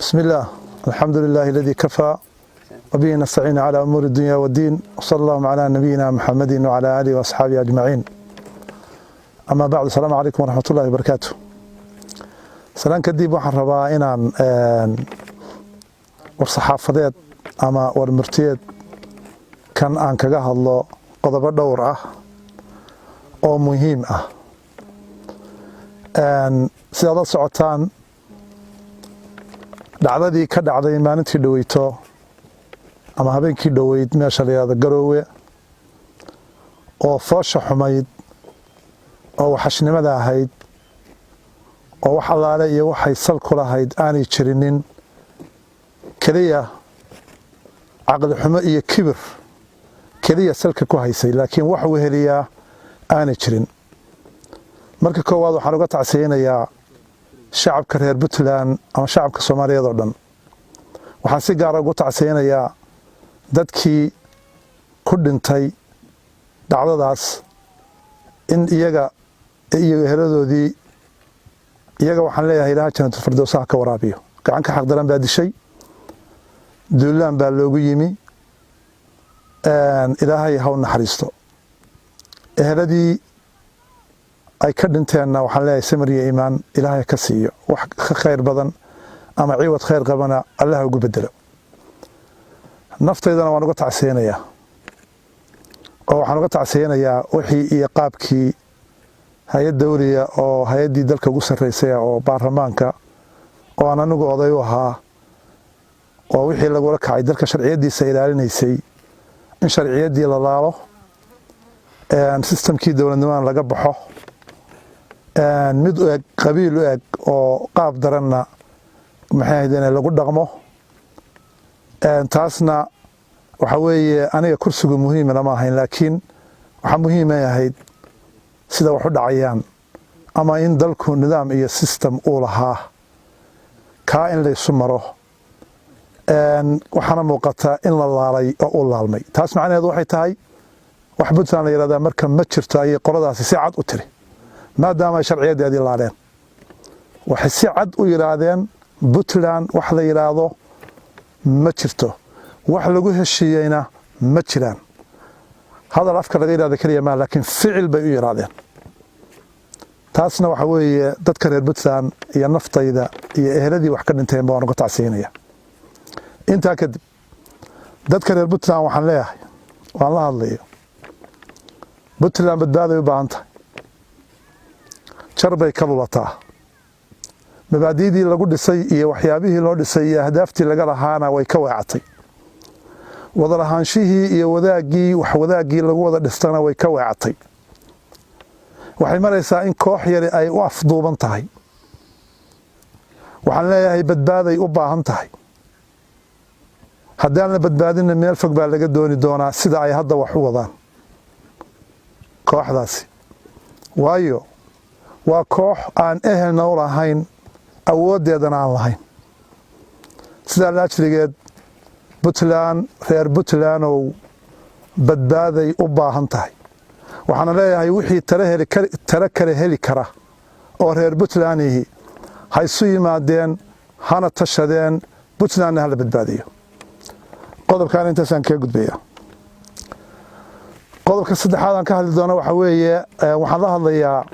بسم الله، الحمد لله الذي كفى، وبه نستعين على أمور الدنيا والدين، وصلى الله على نبينا محمد وعلى آله وأصحابه أجمعين. أما بعد، السلام عليكم ورحمة الله وبركاته. Salaan kadib, waxaan rabaa inaan war saxaafadeed ama war murtiyeed kan aan kaga hadlo qodobo dhowr ah oo muhiim ah. Sidaad la socotaan, dhacdadii ka dhacday maalintii dhoweyto ama habeenkii dhoweyd meesha la yihahdo Garoowe, oo foosha xumayd oo waxashnimada ahayd, oo wax allaale iyo waxay sal ku lahayd aanay jirinin, keliya caqli xumo iyo kibir keliya salka ku haysay, laakiin wax weheliyaa aanay jirin. Marka koowaad, waxaan uga tacsiyeynayaa shacabka reer Puntland ama shacabka Soomaaliyeed oo dhan. Waxaan si gaara ugu tacsiyeynayaa dadkii ku dhintay dhacdadaas, in iyaga iyo eheladoodii. Iyaga waxaan leeyahay, Ilaha Janatulfirdowsaha ka waraabiyo. Gacan ka xaqdaran baa dishay, duulaan baa loogu yimi. Ilaahay ha u naxariisto. Eheladii ay ka dhinteenna waxaan leeyahay, samir iyo iimaan Ilaahay ka siiyo, wax ka khayr badan ama ciwad khayr qabana Allah ugu bedelo. Naftaydana waan uga tacsiyeynayaa, oo waxaan uga tacsiyeynayaa wixii iyo qaabkii hay-ad dawliya oo hay-addii dalka ugu sarreysay oo baarlamaanka, oo aan anigu oday u ahaa, oo wixii lagula kacay dalka sharciyaddiisa ilaalinaysay, in sharciyaddii la laalo, systemkii dowladnimada laga baxo, mid u eg qabiil u eg oo qaab daranna, maxay ahayd, in lagu dhaqmo. Taasna waxa weeye, aniga kursigu muhiimana ma ahayn, laakiin waxaa muhiimay ahayd sida wax u dhacayaan ama in dalku nidaam iyo system uu lahaa kaa in laysu maro. Waxaana muuqata in la laalay oo uu laalmay. Taas macnaheedu waxay tahay, wax Puntland la yihahdaa marka ma jirto, ayay qoladaasi si cad u tiri, maadaama ay sharciyaddeedii laaleen. Waxay si cad u yidhaahdeen, Puntland wax la yidhaahdo ma jirto, wax lagu heshiiyeyna ma jiraan. Hadal afka laga yidhahda keliya maa, laakiin ficil bay u yidhaahdeen. Taasna waxa weeye, dadka reer Puntland iyo naftayda iyo eheladii wax ka dhinteen baan uga tacsiinaya. Intaa kadib, dadka reer Puntland waxaan leeyahay, waan la hadlayo, Puntland badbaaday u baahan tahay. Jar bay ka lulataa. Mabaadi'dii lagu dhisay iyo waxyaabihii loo dhisay iyo ahdaaftii laga lahaana way ka weecatay. Wadalahaanshihii iyo wadaaggii, wax wadaaggii lagu wada dhistana way ka weecatay. Waxay maraysaa in koox yari ay u afduuban tahay. Waxaan leeyahay, badbaaday u baahan tahay. Haddaan la badbaadinna, meel fog baa laga dooni doonaa sida ay hadda wax u wadaan kooxdaasi, waayo waa koox aan ehelna u lahayn, awooddeedana aan lahayn. Sidaa laajligeed, Puntland, reer Puntlandow, badbaaday u baahan tahay. Waxaana leeyahay, wixii talo kale heli kara oo reer Puntlandihi ha isu yimaadeen, hana tashadeen, Puntlandna hala badbaadiyo. Qodobkaan intaasaan kaga gudbaya. Qodobka saddexaad aan ka hadli doono waxaa weeye, waxaan la hadlayaa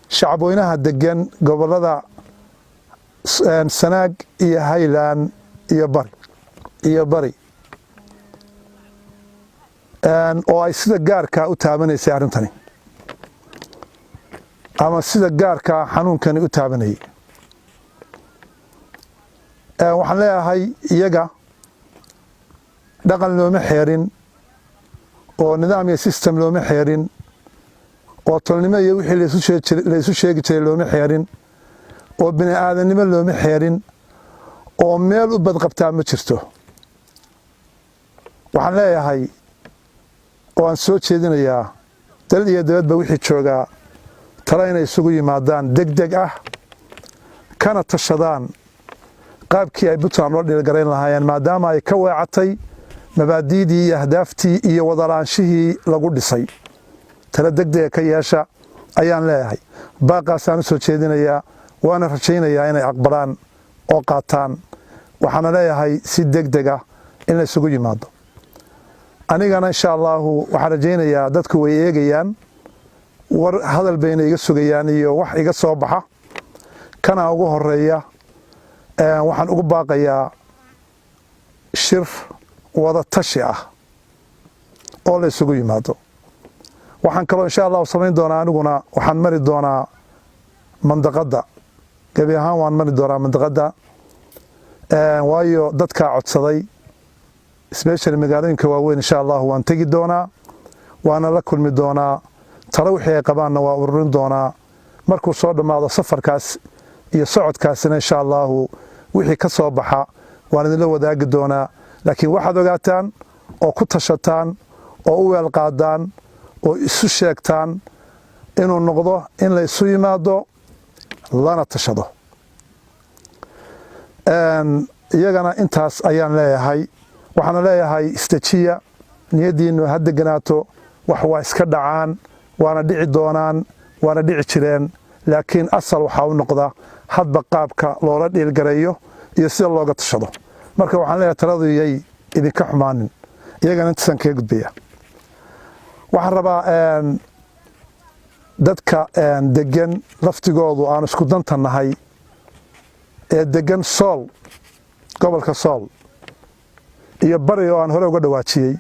shacabweynaha degan gobolada Sanaag iyo Highland iyo Bari, oo ay sida gaarkaa u taabanaysay arrintani ama sida gaarkaa xanuunkani u taabanayay. Waxaan leeyahay, iyaga dhaqan looma xeerin, oo nidaam iyo system looma xeerin, oo tolnimo iyo wixii laysu sheegi jiray looma xeerin, oo bini aadannimo looma xeerin, oo meel u badqabtaa ma jirto. Waxaan leeyahay oo aan soo jeedinayaa, dal iyo dabadba wixii joogaa tale inay isugu yimaadaan deg deg ah, kana tashadaan qaabkii ay Puntland loo dhiirgarayn lahaayeen, maadaama ay ka weecatay mabaadi'dii iyo ahdaaftii iyo wadalaanshihii lagu dhisay. Tale deg dega ka yeesha ayaan leeyahay. Baaqaasaan u soo jeedinayaa. Waana rajaynayaa inay aqbalaan oo qaataan. Waxaana leeyahay si deg deg ah in la isugu yimaado. Anigana, insha Allahu, waxaan rajaynayaa dadku way eegayaan, war hadal bayna iga sugayaan iyo wax iga soo baxa. Kana ugu horeeya, waxaan ugu baaqayaa shir wada tashi ah oo la isugu yimaado. Waxaan kaloo, insha Allahu, samayn doonaa, aniguna waxaan mari doonaa mandaqadda gebi ahaan. Waan mari doonaa mandaqadda, waayo dadkaa codsaday, especially magaalooyinka waaweyn. Insha Allahu waan tegi doonaa, waana la kulmi doonaa, talo wixii ay qabaanna waa ururin doonaa. Markuu soo dhammaado safarkaas iyo socodkaasina, insha Allahu, wixii ka soo baxa waan idinla wadaagi doonaa. Laakiin waxaad ogaataan oo ku tashataan oo u weel qaadaan oo isu sheegtaan inuu noqdo in la isu yimaado lana tashado. Iyagana intaas ayaan leeyahay. Waxaana leeyahay istajiya, niyaddiinnu ha deganaato. Wax waa iska dhacaan, waana dhici doonaan, waana dhici jireen, laakiin asal waxaa u noqda hadba qaabka loola dhiilgareeyo iyo sida looga tashado. Marka waxaan leeyahay taladu yay idinka xumaanin. Iyagana intaasaan kaga gudbaya. Waxaan rabaa dadka degan laftigoodu aan isku danta nahay ee degan Sool, gobolka Sool iyo Bari oo aan hore uga dhawaajiyey,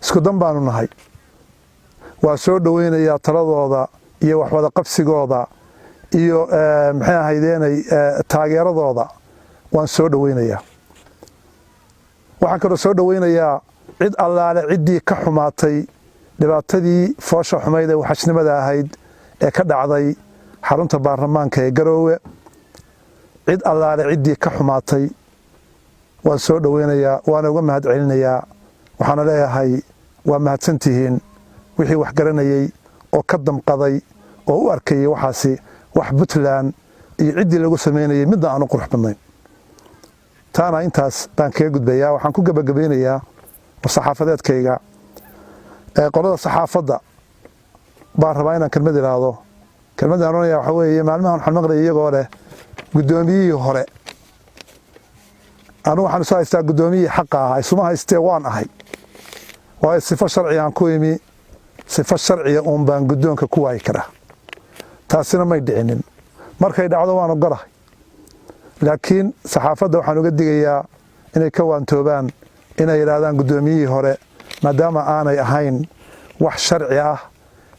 isku dan baanu nahay. Waa soo dhoweynayaa taladooda iyo waxwada qabsigooda iyo, maxay ahaydeenay, taageeradooda waan soo dhoweynayaa. Waxaan kaloo soo dhoweynayaa cid allaale ciddii ka xumaatay dhibaatadii foosha xumayd ee waxashnimada ahayd ee ka dhacday xarunta baarlamaanka ee Garoowe. Cid allaale ciddii ka xumaatay waan soo dhoweynayaa, waana uga mahad celinayaa. Waxaana leeyahay waa mahadsantihiin wixii wax garanayey oo ka damqaday oo u arkayay waxaasi wax Puntland iyo ciddii lagu samaynayay midna aanu qurux badnayn. Taana intaas baan kaga gudbayaa. Waxaan ku gebagabaynayaa war-saxaafadeedkayga, qolada saxaafadda baan rabaa inaan kelmad idhaahdo. Kelmadaan oranaya waxaa weeye, maalmahan waxaan maqlayay iyagoo leh guddoomiyihii hore. Anugu waxaan isu haystaa guddoomiyihii xaqa ahaa, isuma haystee waan ahay, waayo sifo sharcigaan ku imi, sifo sharciya uun baan guddoonka ku waayi karaa. Taasina may dhicinin. Markay dhacdo waan ogolahay, laakiin saxaafadda waxaan uga digayaa inay ka waantoobaan inay yidhaahdaan guddoomiyihii hore, maadaama aanay ahayn wax sharci ah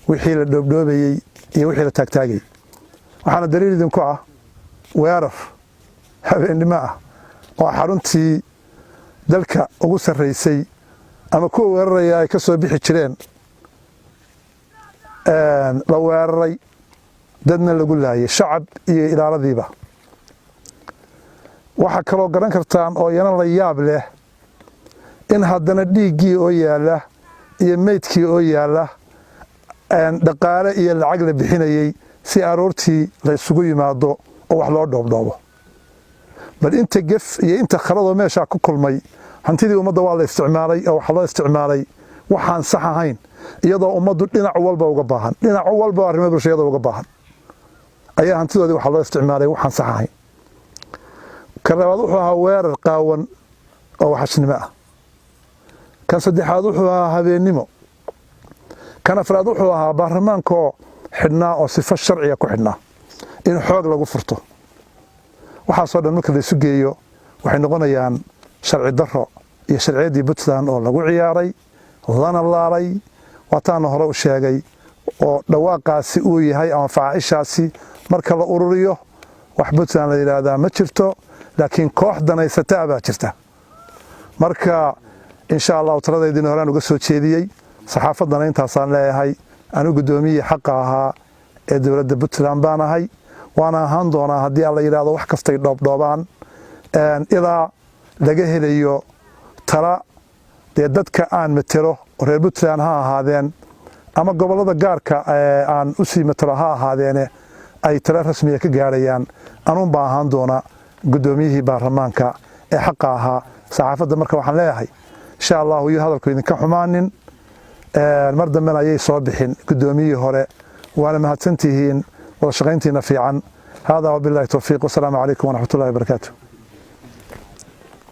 wixii la dhoobdhoobayey iyo wixii la taagtaagayey. Waxaana daliil idinku ah weerar habeennimo ah oo xaruntii dalka ugu sarraysay ama kuwa weeraraya ay ka soo bixi jireen la weeraray, dadna lagu laayay, shacab iyo ilaaladiiba. Waxaa kaloo garan kartaan oo iyana la yaab leh in haddana dhiiggii oo yaalla iyo meydkii oo yaalla dhaqaale iyo lacag la bixinayey si aroortii la isugu yimaado oo wax loo dhoobdhoobo. Bal inta gef iyo inta khaladoo meeshaa ku kulmay, hantidii ummadda waa la isticmaalay oo waxa loo isticmaalay waxaan sax ahayn, iyadoo ummaddu dhinac walba uga baahan, dhinac walba arrimo bulshada uga baahan, ayaa hantidoodii waxaa loo isticmaalay waxaan sax ahayn. Ka labaad wuxuu ahaa weerar qaawan oo waxashnimo ah. Kan saddexaad wuxuu ahaa habeennimo. Kan afraad wuxuu ahaa baarlamaankoo xidhnaa oo sifo sharciga ku xidhnaa in xoog lagu furto. Waxaasoo dhan marka la isu geeyo waxay noqonayaan sharci darro iyo sharciyaddii Puntland oo lagu ciyaaray lana laalay. Waataana hore u sheegay oo dhawaaqaasi uu yahay ama facaaishaasi marka la ururiyo, wax Puntland la yidhaahdaa ma jirto, laakiin koox danaysata baa jirta. Marka, insha Allahu, taladaydina horaan uga soo jeediyey, saxaafaddana intaasaan leeyahay. Anu guddoomiyihii xaqa ahaa ee dowladda Puntland baan ahay, waana ahaan doonaa haddii Alla yidhaahdo wax kastay dhoobdhoobaan, ilaa laga helayo tala dee dadka aan matelo oo reer Puntland ha ahaadeen ama gobollada gaarka aan usii matelo ha ahaadeene ay tala rasmiya ka gaarayaan. Anuun baa ahaan doona guddoomiyihii baarlamaanka ee xaqa ahaa. Saxaafadda marka waxaan leeyahay, insha Allahu, iyo hadalku idinka xumaanin, mar dambena ayay soo bixin guddoomiyihii hore. Waana mahadsantihiin wada shaqayntiina fiican. Hada wabillahi towfiiq, wasalaamu calaykum waraxmat ullahi wabarakaatu.